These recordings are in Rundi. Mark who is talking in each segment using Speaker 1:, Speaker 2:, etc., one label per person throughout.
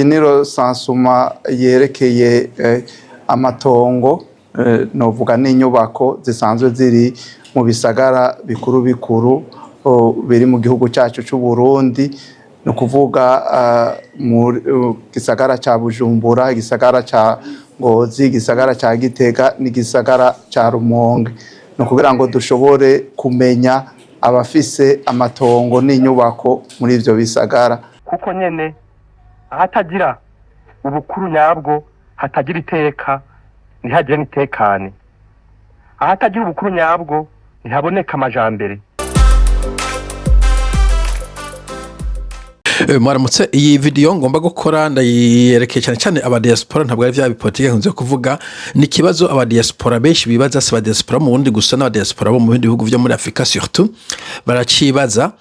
Speaker 1: Ni recensement yerekeye amatongo, novuga n'inyubako zisanzwe ziri mu bisagara bikuru bikuru biri mu gihugu cyacu cy'u Burundi, ni ukuvuga mu gisagara ca Bujumbura, igisagara ca Ngozi, igisagara ca Gitega n'igisagara ca Rumonge. Ni ukugira ngo dushobore kumenya abafise amatongo n'inyubako muri ivyo bisagara.
Speaker 2: Kuko nyene ahatagira ubukuru nyabwo hatagira iteka, ntihagire n'itekane. Ahatagira ubukuru nyabwo ntihaboneka amajambere.
Speaker 3: Mwaramutse. Iyi video ngomba gukora ndayerekeye cyane cyane aba diaspora, ntabwo ari vya bipolitike nkunze kuvuga. Ni ikibazo aba diaspora benshi bibaza, si aba diaspora mu Burundi gusa, n'aba diaspora bo mu bindi bihugu vyo muri Afrika surtout baracibaza.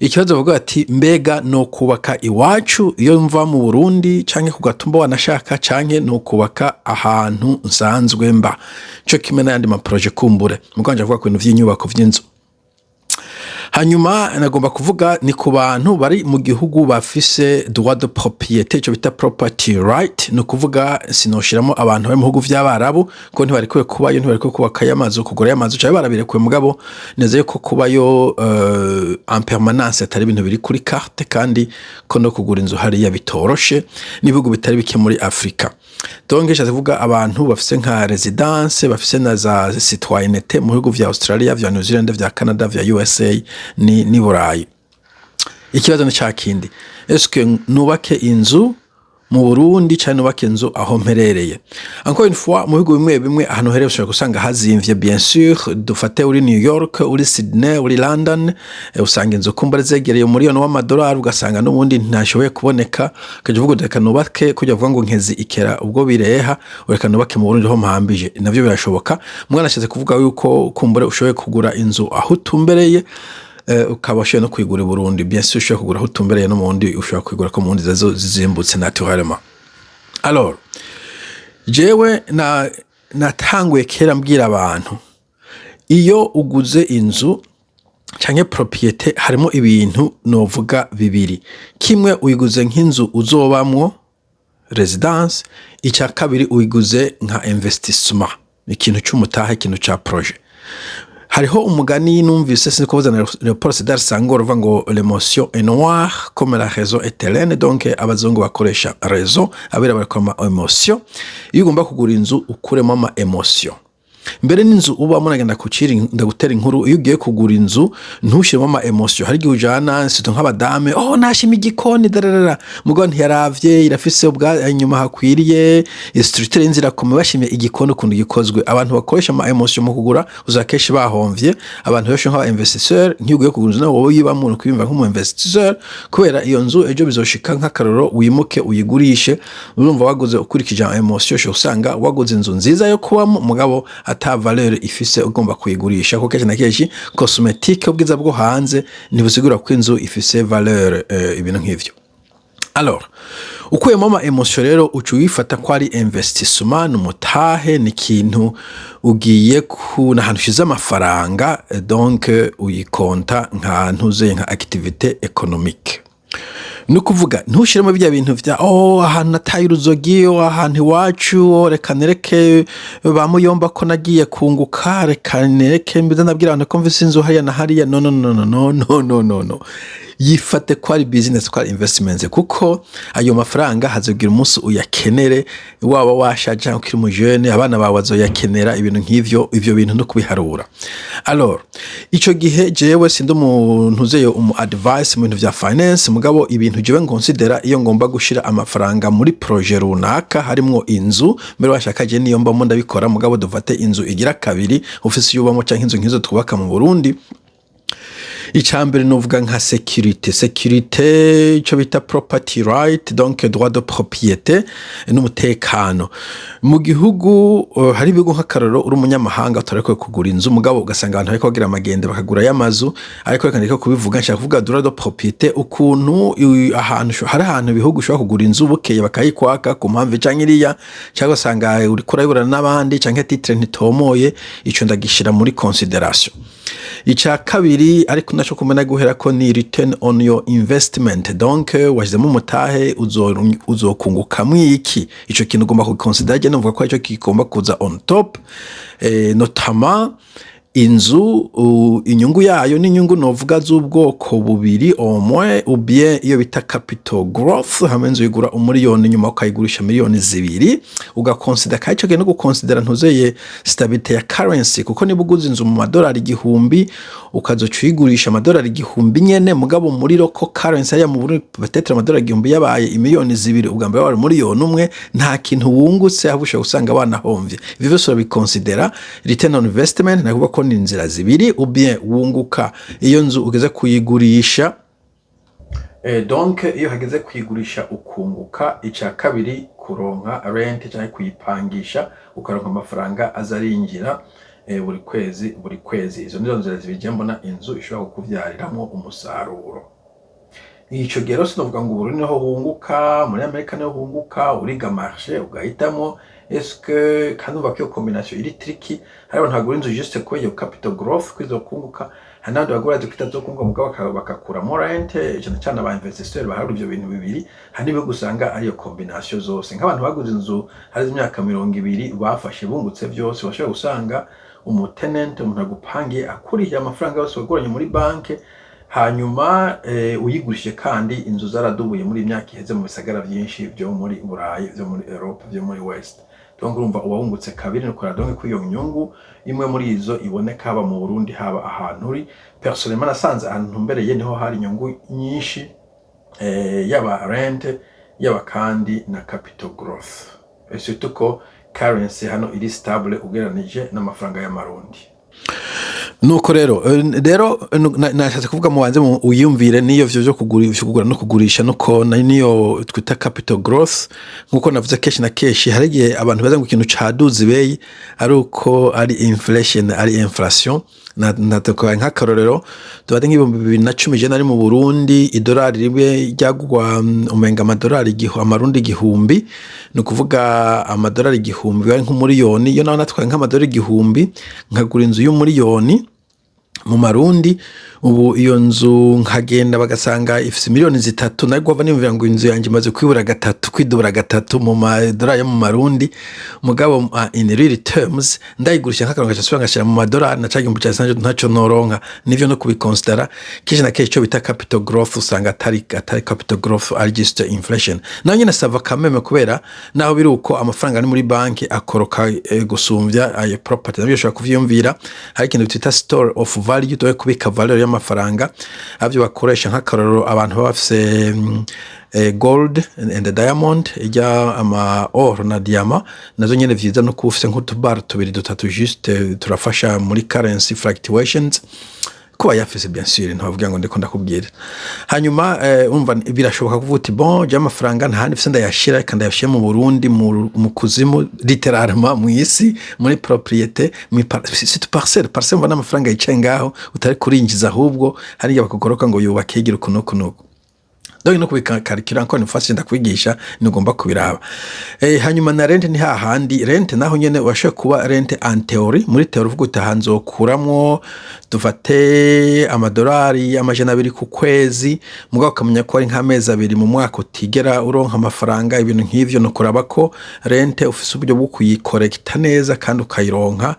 Speaker 3: Ikibazo bavuga ati: "Mbega no kubaka iwacu iyo mva mu Burundi canke ku gatumba wanashaka, canke no kubaka ahantu nsanzwe mba?" Cyo kimwe n'ayandi ma projet kumbure muganje avuga ku bintu vy'inyubako vy'inzu. Hanyuma nagomba kuvuga ni ku bantu bari mu gihugu bafise droit de propriété, ico bita property right. Ni ukuvuga sinoshiramo abantu bari mu bihugu vy'Abarabu ko ntibarekuwe kubayo, ntibarekuwe kubakayo amazu, kugurayo amazu, canke barabirekuwe, mugabo neza yuko kubayo en permanence atari ibintu biri kuri carte, kandi ko no kugura inzu hariya bitoroshe n'ibihugu bitari bike muri Afrika. Donc nshatse kuvuga abantu bafise nka résidence, bafise na za citoyenneté mu bihugu vya Australia, vya New Zealand, vya Canada, vya USA ni Burayi. Ikibazo ni ca kindi: eske nubake inzu mu Burundi canke nubake inzu aho mperereye? Encore une fois, mu bihugu bimwe bimwe ahantu uherereye ushobora gusanga hazimvye, bien sûr. Dufate uri New York, uri Sydney, uri London, usanga inzu kumbura zegereye umuriyoni w'amadolari, ugasanga n'ubundi ntashoboye kuboneka. Ukaja uvuga uti: "Reka nubake," kujya uvuga ngo nkezi ikera ubwo bireha, reka nubake mu Burundi ho mpambije. Navyo birashoboka. Mwana ashatse kuvuga yuko kumbure ushoboye kugura inzu aho utumbereye, ukaba ushoboye no kuyigura i Burundi. Bien sûr ushobora kugura aho utumbereye no mu Burundi, ushobora kuyigura ko mu Burundi zazo zizimbutse naturellement. Alors jewe na natanguye kera mbwira abantu: iyo uguze inzu canke propriété, harimo ibintu novuga bibiri. Kimwe, uyiguze nk'inzu uzobamwo, résidence. Icya kabiri, uyiguze nka investissement, ikintu c'umutahe, ikintu ca projet. Hariho umugani numvise, sinzi kuvuza na Leopold Sédar Senghor, uvuga ngo: "L'émotion est noire comme la raison est hellène." Donc abazungu bakoresha raison, abera bakora ama émotion. Iyo ugomba kugura inzu, ukuremo ama émotion. Mbere n'inzu ubamo, nagenda kucira ndagutera inkuru. Iyo ugiye kugura inzu, ntushyiremo ama émotion. Hari igihe ujana surtout nk'abadame: "Oh, nashima igikoni dararara," mugabo ntiyaravye irafise ubwa inyuma hakwiriye, structure y'inzu irakomeye, bashimye igikoni ukuntu gikozwe. Abantu bakoresha ama émotion mu kugura uza kenshi bahomvye. Abantu benshi nk'aba investisseur, nk'iyo ugiye kugura inzu nawe wowe uyibamo, ni ukuyumva nk'umu investisseur, kubera iyo nzu ejo bizoshika nk'akaroro wimuke uyigurishe. Urumva waguze ukurikije ama émotion, ushobora usanga waguze inzu nziza yo kubamo, mugabo ata valeur ifise ugomba kuyigurisha, kuko kenshi na kenshi cosmétique, ubwiza bwo hanze, ntibusigura ko inzu ifise valeur, ibintu nk'ivyo. Alors ukuyemo ama émotion rero, uca uyifata ko ari investissement, ni umutahe, ni ikintu ugiye ku ahantu ushize amafaranga, donc uyikonta nka ntuze nka activité économique. Ni ukuvuga ntushiremo bya bintu vya: "Oh, ahantu nataye uruzogi, oh, ahantu iwacu, oh, reka nereke ba muyomba ko nagiye kunguka, reka nereke mbize ndabwira abantu ko mvise inzu hariya na hariya." No, no, no, no, no, no, no, no, no. Yifate ko ari business, ko ari investment, kuko ayo mafaranga hazogira umunsi uyakenere, waba washaje cyangwa ukiri umujene, abana bawe bazoyakenera, ibintu nk'ivyo. Ivyo bintu no kubiharura. Alors ico gihe jewe sindi umuntu uzeyo umu advice mu bintu vya finance, mugabo ibintu jewe nkonsidera iyo ngomba gushira amafaranga muri projet runaka harimwo inzu, mbere washaka je niyo mbamo ndabikora, mugabo dufate inzu igira kabiri ufise iyo ubamo canke inzu nk'izo twubaka mu Burundi. Icambere novuga nka sécurité, sécurité, ico bita property right, donc droit de propriété n'umutekano mu gihugu. Hari ibihugu nk'akarorero uri umunyamahanga utarekuwe kugura inzu, mugabo ugasanga abantu bariko bagira amagende bakagura y'amazu. Ariko reka ndeke kubivuga, nshaka kuvuga droit de propriété, ukuntu ahantu hari ahantu ibihugu ushobora kugura inzu bukeye bakayikwaka ku mpamvu canke iriya, cyangwa ugasanga uriko urayiburana n'abandi, canke titre ntitomoye. Ico ndagishira muri considération. Icya kabiri ariko naco kumena guhera ko ni return on your investment. Donc washizemo umutahe, uzokungukamwo iki? Ico kintu ugomba kugiconsidera. Je numva ko arico kigomba kuza on top, notamment inzu inyungu yayo n'inyungu novuga z'ubwoko bubiri au moins, ou bien iyo bita capital growth, hamwe inzu igura 1 miliyoni, nyuma ukayigurisha 2 miliyoni, ugaconsidera kandi ico gihe no guconsidera ntuzeye stabilité ya currency, kuko niba uguze inzu mu madolari 1000, ukazoca uyigurisha amadolari 1000 nyene, mugabo muri local currency hariya mu Burundi, peut-être amadolari 1000 yabaye 2 miliyoni, ubwa mbere wabaye 1 miliyoni, nta kintu wungutse, ahubwo ushobora gusanga wanahomvye. Ivyo vyose urabiconsidera. Return on investment, nakuvuga ko ni inzira zibiri: ou bien wunguka iyo nzu ugeze kuyigurisha, donc iyo hageze kuyigurisha ukunguka. Ica kabiri, kuronka rent cyangwa kuyipangisha, ukaronka amafaranga aza arinjira buri kwezi buri kwezi. Izo nizo nzira zibiri je mbona inzu ishobora kukuvyariramwo umusaruro. Ico gihe rero sinovuga ngo Uburundi niho hunguka, muri Amerika niho hunguka. Uriga marché, ugahitamo eske. Kandi umva ko iyo combination iri tricky. Hari abantu bagura inzu juste kubera iyo capital growth, ko izokunguka. Hari n'abandi bagura bazi ko itazokunguka, mugabo bakakuramo rente, cyane cyane aba investisseurs baharura ivyo bintu bibiri. Hari n'ibihugu usanga ari iyo combination zose, nk'abantu baguze inzu hari imyaka 20 bafashe bungutse vyose. Bashobora gusanga umutenant, umuntu agupangiye, akurihiye amafaranga yose waguranye muri banke, hanyuma uyigurishije kandi inzu zaradubuye muri iyi myaka iheze mu bisagara vyinshi vyo muri Burayi, vyo muri Europe, vyo muri West. Donc urumva uba wungutse kabiri. Nuko donc ko iyo nyungu imwe muri izo iboneka, haba mu Burundi, haba ahantu uri. Personnellement, nasanze ahantu ntumbereye niho hari inyungu nyinshi, yaba rent, yaba kandi na capital growth, et surtout ko currency hano iri stable ugereranije n'amafaranga y'amarundi. Nuko rero nashatse kuvuga mubanze uyumvire niyo vyo kugura no kugurisha, nuko niyo twita capital growth. Nkuko navuze kenshi na kenshi, hari igihe abantu baza ngo ikintu caduze ibeyi ari uko ari inflation, ari inflation. Natakaye nk'akarorero, tubate nk'2010 je nari mu Burundi, idolari rimwe ryagurwa umenga amadolari amarundi 1000. Ni ukuvuga amadolari 1000 bari nk'umuriyoni. Iyo nawe natwaye nk'amadolari 1000 nkagura inzu y'umuriyoni mu marundi, ubu iyo nzu nkagenda bagasanga ifise 3 miliyoni, nayo guhava niyumvira ngo inzu yanjye imaze kwibura gatatu, kwidubura gatatu mu madolari yo mu marundi. Mugabo in real terms, ndayigurisha nk'akarongo gaca ngashira mu madolari na ca gihumbi ca sanje ntaco noronka. Nivyo no kubiconsidera kenshi na kenshi. Ico bita capital growth usanga atari capital growth, ari just inflation. Nayo nyene ça va quand même, kubera naho biri uko amafaranga ari muri banki akoroka gusumvya ayo property. Navyo ushobora kuvyiyumvira. Hari ikintu twita store of value, doye kubika valeur y'amafaranga, avyo bakoresha. Nk'akarorero, abantu baba bafise gold and diamond, ijya ama or na diamant, nazo nyene vyiza no kuba ufise nk'utubar tubiri dutatu, juste turafasha muri currency fluctuations, kuba yafise bien sûr. Ntavuga ngo ndiko ndakubwira. Hanyuma umva, birashoboka kuvuga uti: "Bon, je amafaranga nta handi mfise ndayashira, reka ndayashire mu Burundi, mu kuzimu, littéralement mu isi, muri propriété, muri surtout parcelle." Parcelle mva n'amafaranga yicaye ngaho utari kurinjiza, ahubwo hariya bakugoroka ngo yubake, yigira uku n'uku n'uku. Donc no kubikarikira encore une fois, ndakwigisha nigomba kubiraba. Hanyuma na rente ni hahandi. Rente naho nyene washoboye kuba rente en théorie, muri théorie uvuga uti: "Aha nzokuramwo, dufate, amadolari 200 ku kwezi," mugabo ukamenya ko ari nk'amezi 2 mu mwaka utigera uronka amafaranga, ibintu nk'ivyo. No kuraba ko rente ufise uburyo bwo kuyicollecta neza kandi ukayironka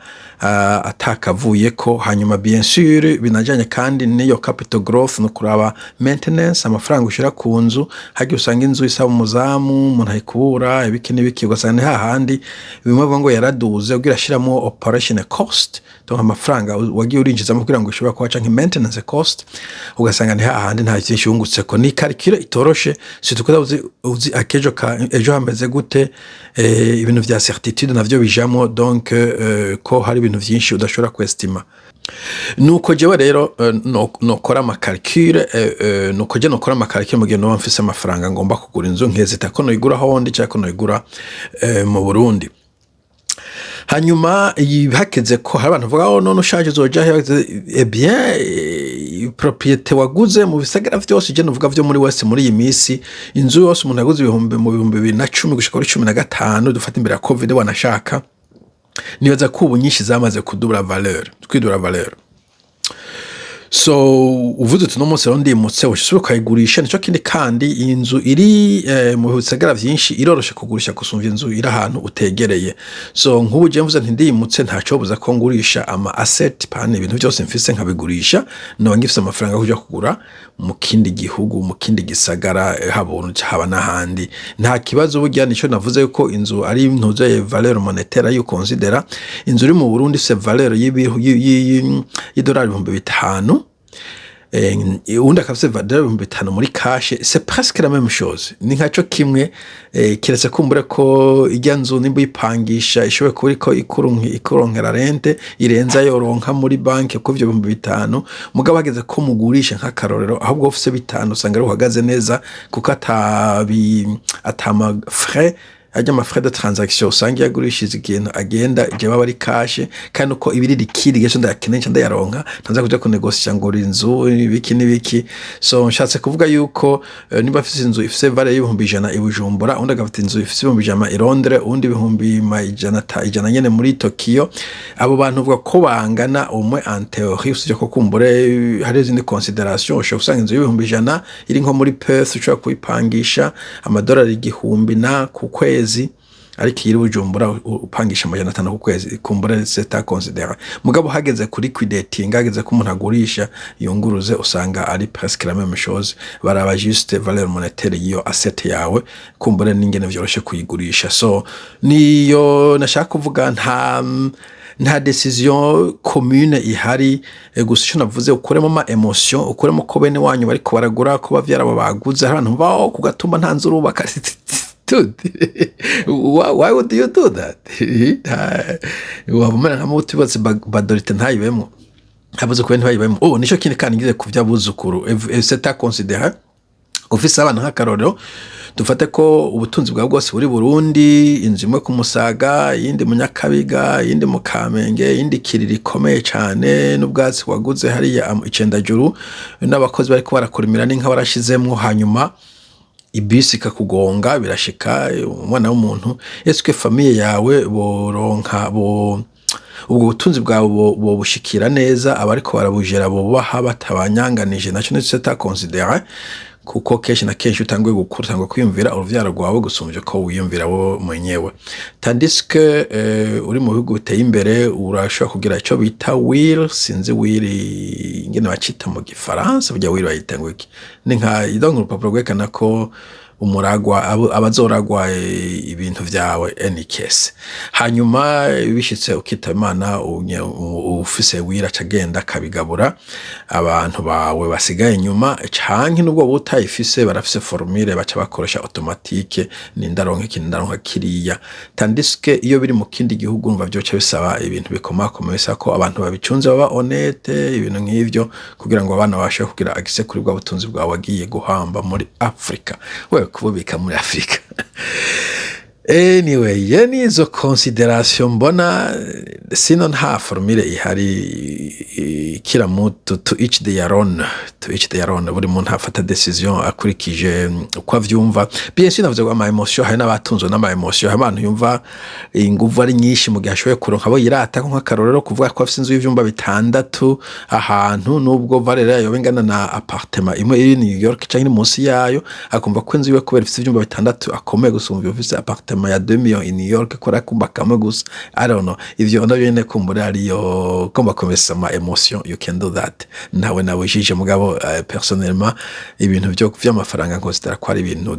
Speaker 3: atakavuyeko. Hanyuma bien sûr binajanye kandi n'iyo capital growth, no kuraba maintenance, amafaranga ushira ku nzu. Hagiye usanga inzu isaba umuzamu, umuntu ayikubura, ibiki n'ibiki, ugasanga ni hahandi bimwe bavuga ngo yaraduze, ugira ashiramo operation cost, donc amafaranga wagiye urinjizamo kugira ngo ishobore kuba, canke maintenance cost, ugasanga ni hahandi nta vyinshi wungutseko. Ni calcul itoroshe, surtout ko uzi akejo ka ejo hameze gute. Ibintu vya certitude navyo bijamwo, donc ko hari ibintu vyinshi udashobora kwestima. Nuko jewe rero nokora amacalcul, nuko je nokora amacalcul mu gihe noba mfise amafaranga ngomba kugura inzu, nkezita ko noyigura hondi canke ko noyigura mu Burundi. Hanyuma hakeze ko hari abantu bavuga: "Oh, none ushaje uzoja he?" Eh bien, propriété waguze mu bisagara vyose, je novuga vyo muri wese muri iyi misi, inzu yose umuntu yaguze ibihumbi mu 2010 gushika kuri 15, dufata imbere ya Covid wanashaka, nibaza ko ubu nyinshi zamaze kudubura valeur, kwidura valeur. So uvuze uti: "Uno munsi rero ndimutse", ushobora ukayigurisha. Nico kindi kandi, inzu iri mu bisagara vyinshi iroroshe kugurisha gusumvya inzu iri ahantu utegereye. So nk'ubu je mvuze nti ndimutse, ntacobuza ko ngurisha ama asset pane, ibintu vyose mfise nkabigurisha, noba ngifise amafaranga yo kuja kugura mu kindi gihugu, mu kindi gisagara, haba haba n'ahandi, nta kibazo. Burya nico navuze yuko inzu ari ntuze valeur monétaire yo considera. Inzu iri mu Burundi ifise valeur y'idolari 5000, uwundi akaba afise valeur 5000 muri cash, c'est presque la même chose, ni nkaco kimwe, kiretse kumbure ko irya nzu nimba uyipangisha ishoboye kuba iriko ikuronkera rente irenza yoronka muri banki ko ivyo 5000. Mugabo hageze ko mugurisha, nk'akarorero, ahubwo ufise 5 usanga ari uhagaze neza, kuko atama frais ajya, ama frais de transaction usanga iyo agurishije ikintu agenda ije baba ari cash, kandi uko ibiri liquide gesho ndayakeneye nca ndayaronka, ntaza kuja kunegosia ngo inzu ibiki n'ibiki. So nshatse kuvuga yuko niba afise inzu ifise valeur y'100,000 i Bujumbura, undi agafite inzu ifise 100,000 i Londres, uwundi 100,000 nyene muri Tokyo, abo bantu uvuga ko bangana umwe en théorie, usibye ko kumbure hari izindi considération. Ushobora gusanga inzu y'100,000 iri nko muri Perth ushobora kuyipangisha amadolari 1000 na ku kwezi, ariko iri Bujumbura upangisha 500 ku kwezi. Kumbure c'est à considérer. Mugabo hageze kuri liquidating, hageze ko umuntu agurisha yunguruze, usanga ari presque la même chose. Baraba juste valeur monétaire y'iyo asset yawe, kumbure n'ingene vyoroshe kuyigurisha. So niyo nashaka kuvuga, nta décision commune ihari. Gusa ico navuze, ukuremo ama émotion, ukuremo ko bene wanyu bariko baragura, ko bavyara baguze. Hari abantu baho ku gatumba nta nzu urubaka. Dude, why would you do that? Waba umera nka muti bose badorite ntayibemwo, abuzukuru ntibayibemwo. Oh, nico kindi kandi ngize ku vy'abuzukuru, c'est à considérer. Ufise abana, nk'akarorero, dufate ko ubutunzi bwawe bwose buri Burundi, inzu imwe ku Musaga, iyindi mu Nyakabiga, iyindi mu Kamenge, iyindi Kiriri ikomeye cane, n'ubwatsi waguze hariya Icendajuru, n'abakozi bariko barakurimira n'inka warashizemwo, hanyuma ibisi ikakugonga, birashika umwana w'umuntu, est-ce que famille yawe boronka bo ubwo butunzi bwawe bobushikira neza? Abariko barabujera bobaha batabanyanganije? Naco ni c'est à considérer, kuko kenshi na kenshi utanguye gukura utangura kwiyumvira uruvyaro rwawe gusumvya ko wiyumvira wowe mwenyewe. Tandis que uri mu bihugu biteye imbere urashobora kugira ico bita will. Sinzi will ingene bacita mu Gifaransa. Burya will bayita ngo iki? Ni nka donc urupapuro rwerekana ko umuragwa abazoragwa ibintu vyawe, any case. Hanyuma bishitse ukitaba Imana, ufise will aca agenda akabigabura abantu bawe basigaye inyuma, canke nubwo utayifise barafise formule baca bakoresha automatique: nindaronka iki, nindaronka kiriya. Tandis que iyo biri mu kindi gihugu, urumva vyoca bisaba ibintu bikomakomeye, bisaba ko abantu babicunze baba honnête, ibintu nk'ivyo, kugira ngo abana babashe kugira accès kuri bwa butunzi bwawe wagiye guhamba muri Afrika, wewe kububika muri Afrika. Anyway, ye nizo considération mbona. Sino nta formule ihari, kila mutu, to each their own, to each their own. Buri muntu afata décision akurikije uko avyumva. Bien sûr, navuze ko ama émotion, hari n'abatunzwe n'ama émotion, hari abantu yumva inguvu ari nyinshi mu gihe ashoboye kuronka abo yirata, ko nk'akarorero kuvuga ko afise inzu y'ivyumba 6 ahantu, nubwo valeur yayo ingana na appartement imwe iri New York canke iri munsi yayo, akumva ko inzu yiwe kubera ifise ivyumba 6 akomeye gusumva ifise appartement ya 2 millions i New York, kora kumba kamwe gusa. I don't know, ivyo navyo nyene kumbura ariyo komba komesa ama émotion. You can do that, ntawe nabujije. Mugabo personnellement, ibintu vyo vy'amafaranga nkonsidera ko ari ibintu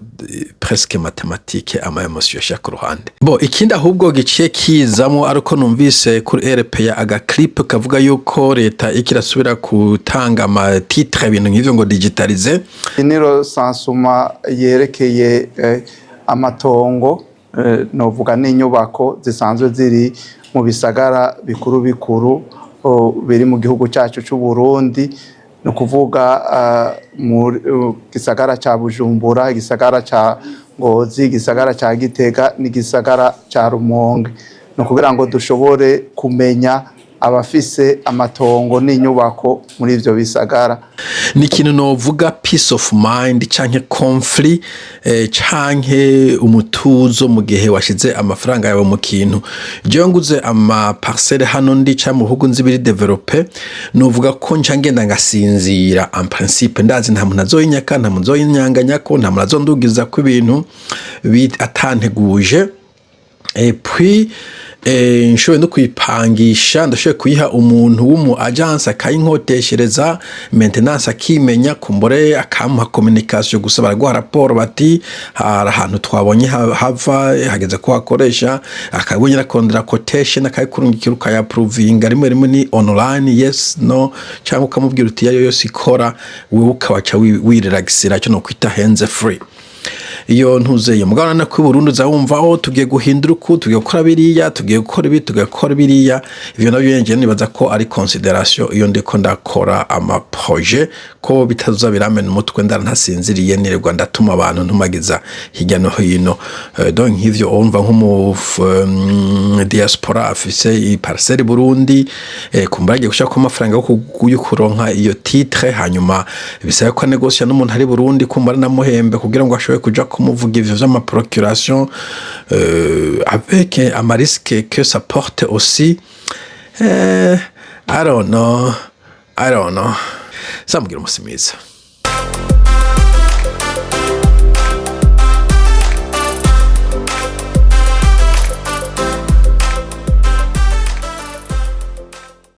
Speaker 3: presque mathématique, ama émotion yashaka ku ruhande. Bo ikindi ahubwo giciye kizamo, ariko numvise kuri RPA aga clip kavuga yuko leta ikirasubira gutanga ama titre, ibintu nk'ivyo ngo digitalize.
Speaker 1: Ni recensement yerekeye amatongo, novuga n'inyubako zisanzwe ziri mu bisagara bikuru bikuru biri mu gihugu cyacu cy'u Burundi, ni ukuvuga mu gisagara ca Bujumbura, igisagara ca Ngozi, igisagara ca Gitega n'igisagara ca Rumonge. Ni ukugira ngo dushobore kumenya abafise amatongo n'inyubako muri ivyo bisagara.
Speaker 3: Ni ikintu novuga peace of mind canke conflit canke umutuzo mu gihe washize amafaranga yawe mu kintu. Jewe nguze ama parcelle hano ndi canke mu bihugu nzi biri développé, novuga ko nca ngenda ngasinzira. En principe ndazi nta muntu azoyinyaka, nta muntu azoyinyanganyako, nta muntu azondugizako ibintu atanteguje. Et puis nshoboye no kuyipangisha, ndashoboye kuyiha umuntu w'umu agence akayinkoteshereza, maintenance akimenya, kumbure akampa communication gusa, baraguha raporo bati hari ahantu twabonye hava hageze ko hakoresha, akabonye akondera quotation, akayikurungikira, ukayaprovinga rimwe rimwe ni online, yes, no, cyangwa ukamubwira uti yayo yose ikora, wewe ukabaca wirelaxira, cyo no kwita hands free. Iyo ntuzeye mugabo na ko Burundi uza wumva oh, tugiye guhindura uku, tugiye gukora biriya, tugiye gukora ibi, tugiye gukora biriya. Ivyo navyo nje nibaza ko ari considération iyo ndiko ndakora ama projet, ko bitazoza biramena umutwe ndara ntasinziriye, nirirwa ndatuma abantu ntumagiza hirya no hino. Donc nk'ivyo wumva nk'umu diaspora afise i parcelle Burundi, kumbura agiye gushaka amafaranga yo kuronka iyo titre, hanyuma bisaba ko negocia n'umuntu ari Burundi, kumbura namuhembe kugira ngo ashobore kuja kumuvuga ivyo vy'ama procuration, avec ama risque que ça porte aussi. I don't know, I don't know. Samugira umusi mwiza.